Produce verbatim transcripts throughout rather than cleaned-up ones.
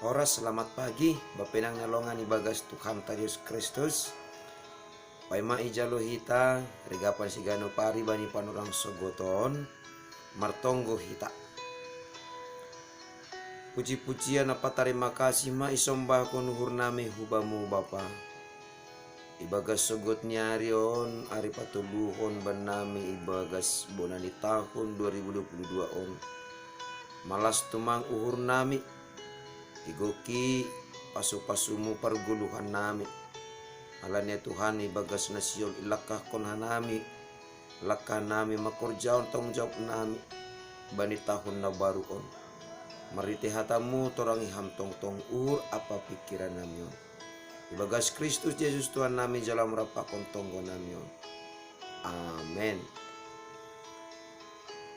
Horas, selamat pagi, bapenang na longan ibagas Tuhanta Jesus Kristus. Paima ijalo hita rigapan siganup ari bani panorang sogoton, martonggo hita. Puji-pujian apa tarima kasih ma isombahkon uhurnami hu Bamu Bapa. Ibagas sogot ni ari on, ari patoluhon bannami ibagas bona ni tahun dua ribu dua puluh dua on. Malas tumang uhurnami, igoki pasu-pasumu pargoluhannami. Alani Tuhan ibagas na sihol ilangkahkon hanami, langkahnami mangkorjahon tanggung jawabnami bani tahun na baru on. Marhitei hatamu torangi ham tongtong uhur ampa pingkirannami on. Ibagas Kristus Jesus Tuhannami jalo marampakon tonggonami on. Amen.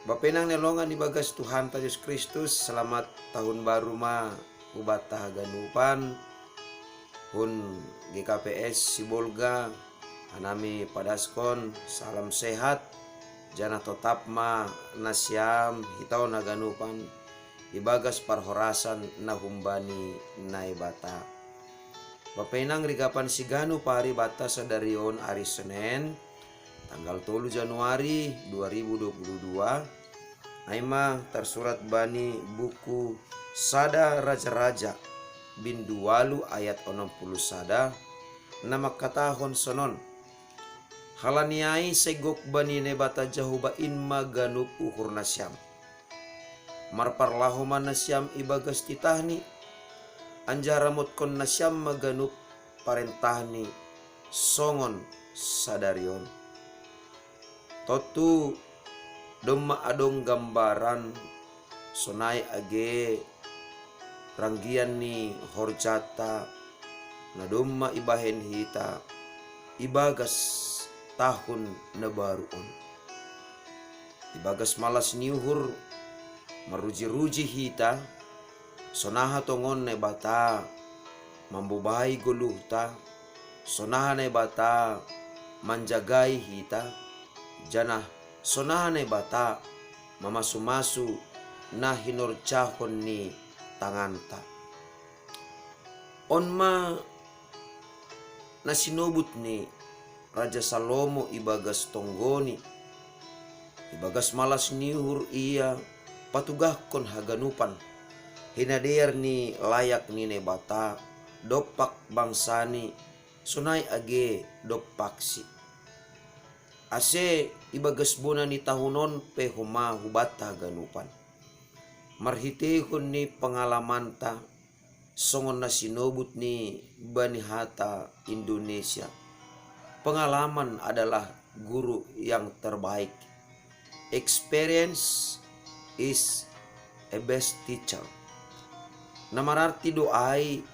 Bapenang na longan ibagas Tuhanta Jesus Kristus, selamat tahun baru ma hubanta haganupan. Hun G K P S Sibolga, hanami padaskon salam sehat, janah totap ma nasiam hita on haganupan ibagas parhorasan na humbani Naibata. Bapenang rigapan siganup ari banta sadari on ari Senen, tanggal tolu Januari dua ribu dua puluh dua, ai ma tarsurat bani buku Sada Raja-raja, bindu ualu ayat onom puluh sada, na mangkatahon sonon: Halani ai sai gok bani Naibata Jahowa in ma ganup uhur nasiam. Marparlaho ma nasiam ibagas titahni, anjaha ramotkon nasiam ma ganup parentahni songon sadari on. Tontu domma adong gambaran sonai age ranggian ni horjanta na domma ibahen hita ibagas tahun na baru on. Ibagas malas ni uhur maruji-ruji hita, sonaha tongon Naibata mambobai goluhta, sonaha Naibata manjagai hita, janah sonaha Naibata mamasu-masu na hinorjahon ni tanganta. On ma na sinobut ni Raja Salomo ibagas tonggoni. Ibagas malas ni uhur ia patugahkon haganupan, hinadear ni layak ni Naibata dompak bangsani, sonai age dompaksi. Ase ibagas bona ni tahun on pe homa hubanta haganupan, marhiteihon ni pengalamanta, songon na sinobut ni bani hata Indonesia, pengalaman adalah guru yang terbaik. Experience is a best teacher. Na mararti do ai,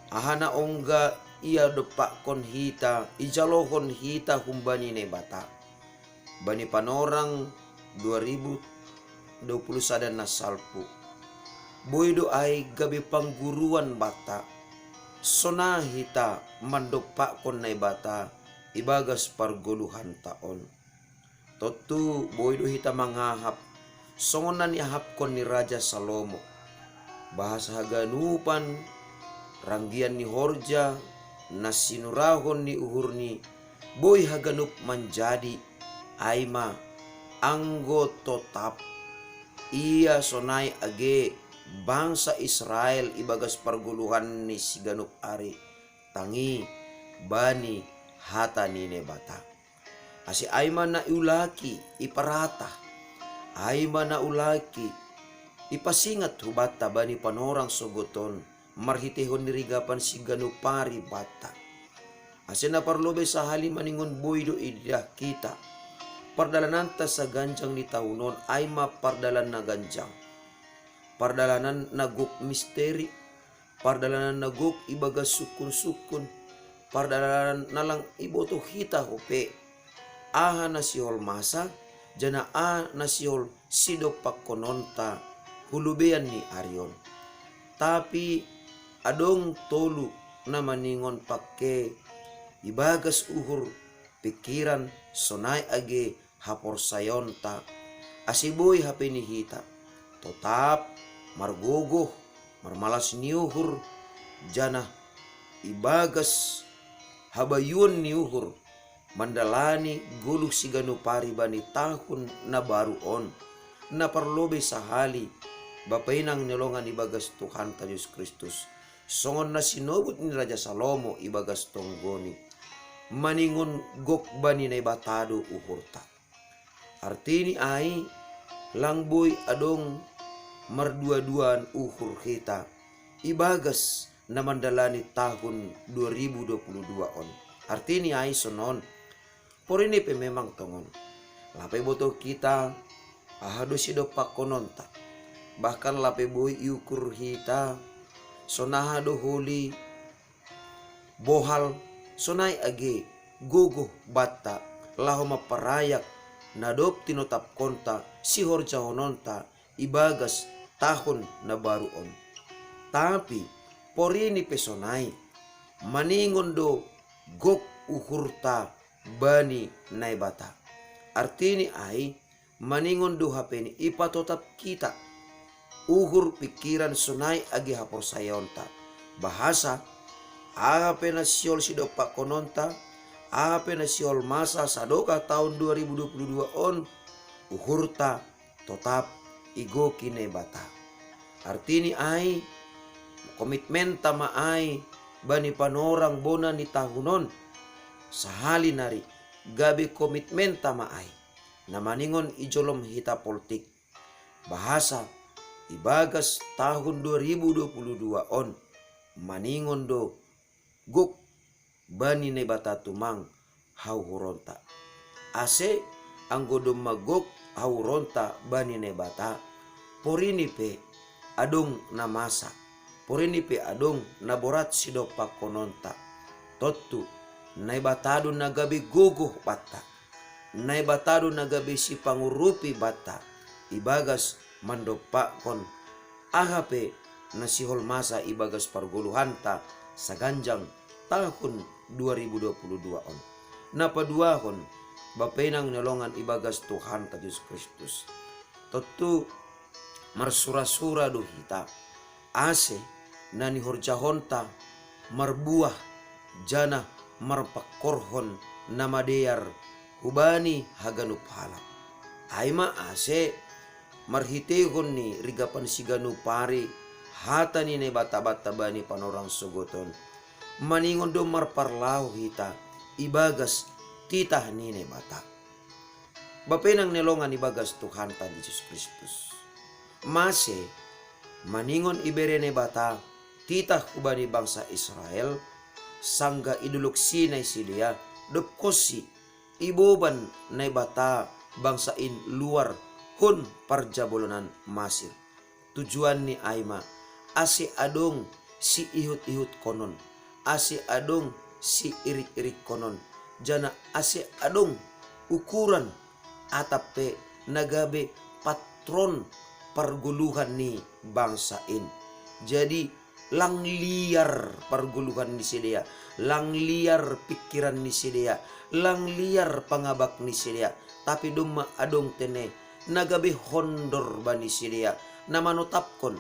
aha na ongga ia dompakkon hita, ijalohon hita humbani Naibata bani panorang dua ribu dua puluh sada na salpu. Boi do ai gabe pangguruan banta, sonaha hita mandompakkon Naibata ibagas pargoluhanta on. Tontu boi do hita mangahap songon na niahapkon ni Raja Salomo. Bahasa haganupan, ranggian ni horja na sinurahon ni uhurni, boi haganup manjadi, ai ma anggo totap ia sonai age bangsa Israel ibagas pargoluhan ni siganup ari, tangi bani hata ni Naibata. Ase ai ma na iulaki, iparatah, ai ma na iulaki, ipasingat hubanta bani panorang sogot on, marhiteihon ni rigapan siganup ari banta. Ase na parlobei sahali maningon boi do ididah hita pardalananta saganjang ni tahun on, ai ma pardalan na ganjang, pardalanan na gok misteri, pardalanan na gok ibagas sungkun-sungkun, pardalanan na lang iboto hita ope, aha na sihol masa, janah aha na sihol sidompakkononta hu lobeian ni ari on. Tapi adong tolu na maningon pangke ibagas uhur, pingkiran, sonai age haporsayaonta, ase boi hape ni hita totap margogoh, marmalas ni uhur, janah ibagas habayuon ni uhur, mandalani goluh siganup ari bani tahun na baru on, na parlobei sahali, Bapa inang ni longan ibagas Tuhanta Jesus Kristus, songon na sinobut ni Raja Salomo ibagas tonggoni, maningon gok bani Naibata do uhurta. Artini ai, lang boi adong marduaduaan uhur hita ibagas na mandalani tahun dua ribu dua puluh dua on. Artini ai sonon, porini pe memang tongon. Lape boto kita, aha do sidompakkononta. Bahkan lape boi iukur hita, sonaha do holi, bohal, sonai age gogoh banta, laho mamparayak na dob tinotapkonta sihorjahononta ibagas tahun na baru on. Tapi, porini pe sonai, maningon do gok uhurta bani Naibata. Artini ai, maningon do hape ni ipatotap kita uhur pingkiran sonai age haporsayaonta. Bahasa, aha pe na sihol sidompakkononta, aha pe na sihol masa sadokah tahun dua ribu dua puluh dua on, uhurta totap igoki Naibata. Artini ai, komitmenta ma ai bani panorang bona ni tahun on. Sahali nari, gabe komitmenta ma ai. Na maningon ijolom hita poltik. Bahasa, ibagas tahun dua ribu dua puluh dua on, maningon do gok bani Naibata tumang hauhuronta. Ase, anggo domma gok hauhuronta bani Naibata, porini pe adong na masa, porini pe adong na borat sidompakkononta. Tontu, Naibata do na gabe gogoh banta. Naibata do na gabe sipangurupi banta ibagas mandompakkon aha pe na sihol masa ibagas pargoluhanta saganjang tahun dua ribu dua puluh dua on. Na paduahon, Bapa inang ni longan ibagas Tuhanta Jesus Kristus. Tontu, marsurasura do hita, ase na nihorjahonta marbuah, janah marpangkorhon na madear hubani haganup halak. Ai ma ase, marhiteihon ni rigapan siganup ari, hata ni Naibata banta bani panorang sogot on, maningon do marparlahou hita ibagas titah ni Naibata. Bapa inang ni longan ibagas Tuhanta Jesus Kristus. Mase, maningon ibere Naibata titah hubani bangsa Israel, sanggah i dolok Sinai sidea, dobkonsi iboban Naibata bangsa in luar hun parjabolonan Masir. Tujuanni ai ma, ase adong siihut-ihutkonon, ase adong siirik-irikkonon, janah ase adong ukuran atap pe na gabe patron pargoluhan ni bangsa in. Jadi, lang liar pargoluhan ni sidea, lang liar pingkiran ni sidea, lang liar pangabak ni sidea, tapi domma adong tene na gabe hondor bani sidea, na manotapkon,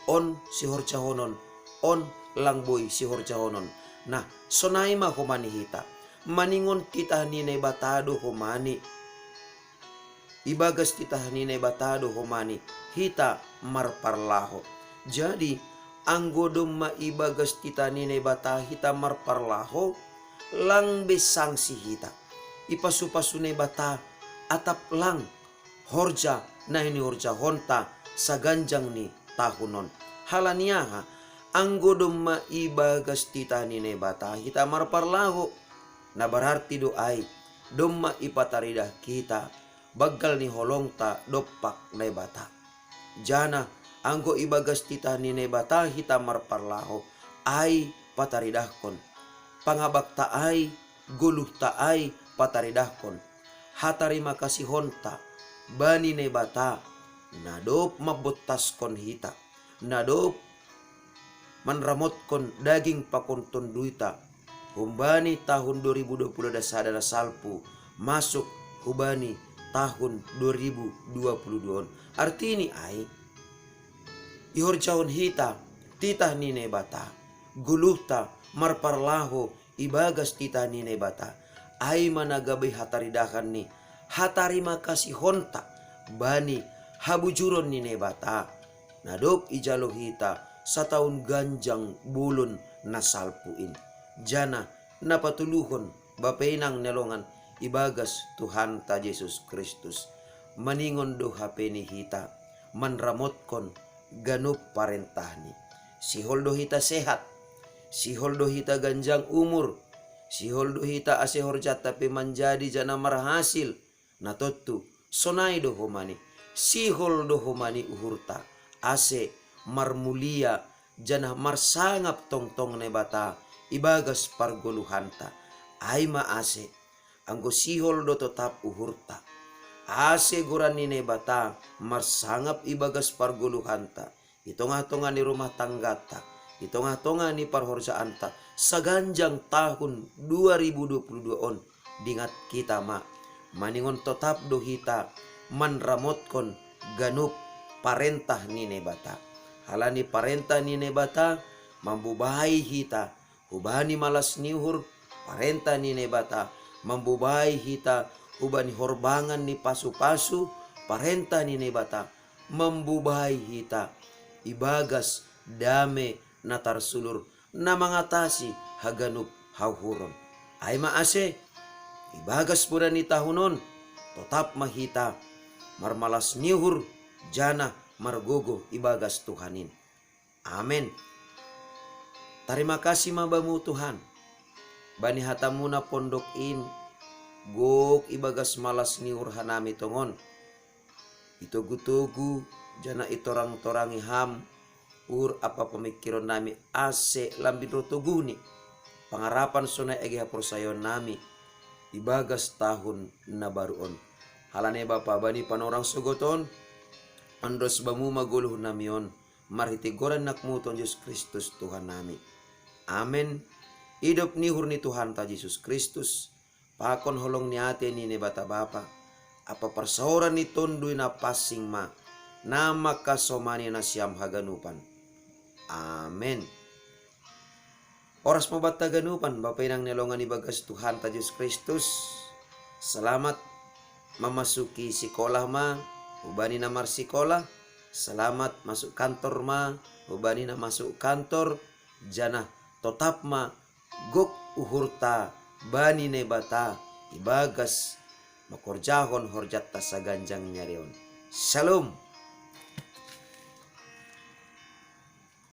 on sihorjahonon, on lang boi sihorjahonon. Nah, sonai ma homani hita, maningon titah ni Naibata do homani. Ibagas titah ni Naibata do homani hita marparlahou. Jadi, anggo domma ibagas titah ni Naibata hita marparlahou, lang be sangsi hita. Ipasupasu Naibata atap lang horja na hinihorjahonta saganjang ni tahun on. Halani aha? Anggo domma ibagas titah ni Naibata hita marparlahou, na berarti do ai, domma ipataridah hita banggal ni holongta dompak Naibata. Janah anggo ibagas titah ni Naibata hita marparlahou, ai pataridahkon. Pangabakta ai, goluhta ai pataridahkon. Hatarima kasihonta bani Naibata, na dob mambottaskon hita, na dob manramotkon daging pakon tonduita, humbani tahun dua ribu dua puluh sada na salpu, masuk hubani tahun dua ribu dua puluh dua on. Artini ai, ihorjahon hita titah ni Naibata, goluhta marparlaho ibagas titah ni Naibata, ai ma na gabe hataridahan ni hatarimakasihonta bani habujuron ni Naibata, na dob ijalo hita sataon ganjang bolon na salpu in. Janah na patuluhon, bapa inang ni longan, ibagas Tuhanta Jesus Kristus, maningon do hape ni hita manramotkon ganup parentahni. Sihol do hita sehat, sihol do hita ganjang umur, sihol do hita ase horjanta pe manjadi janah marhasil. Na tontu, sonai do homani, sihol do homani uhurta, ase marmulia janah marsangap tongtong Naibata ibagas pargoluhanta. Ai ma ase, anggo sihol do totap uhurta, ase goran ni Naibata marsangap ibagas pargoluhanta, i tongah-tongah ni rumah tanggata, i tongah-tongah ni parhorjaanta, saganjang tahun dua ribu dua puluh dua on, dingat hita ma, maningon totap do hita manramotkon ganup parentah ni Naibata. Halani parentah ni Naibata mambubai hita hubani malas ni uhur, parentah ni Naibata mambubai hita hubani horbangan ni pasu-pasu, parentah ni Naibata mambubai hita ibagas dame na tarsulur, na mangatasi haganup hauhuron. Ai ma ase, ibagas poda ni tahun on, totap ma hita marmalas ni uhur janah margogoh ibagas Tuhan in. Amen. Tarima kasih ma Bamu, Tuhan, bani hataMu na pondok in, gok ibagas malas ni uhur hanami tongon. Itogu-togu janah itorang-torangi Ham uhur ampa pamingkiron nami, ase lambin roh toguhni pangarapan sonai age haporsayaon nami ibagas tahun na baru on. Halani Bapa, bani panorang sogot on, ondos Bamu ma goluh nami on, marhitei goran AnakMu Tuhan Jesus Kristus Tuhan nami. Amen. Idop ni uhur ni Tuhanta Jesus Kristus, pakon holong ni atei ni Naibata Bapa, ampa parsaoran ni Tonduy Napansing ma, na mangkasomani nasiam haganupan. Amen. Oras ma banta haganupan, bapa inang ni longan ibagas Tuhanta Jesus Kristus. Selamat memasuki sikolah ma, hubani na marsikolah. Selamat masuk kantor ma, hubani na masuk kantor. Janah totap ma gok uhurta bani Naibata ibagas mangkorjahon horjanta saganjang ni ari on. Shalom.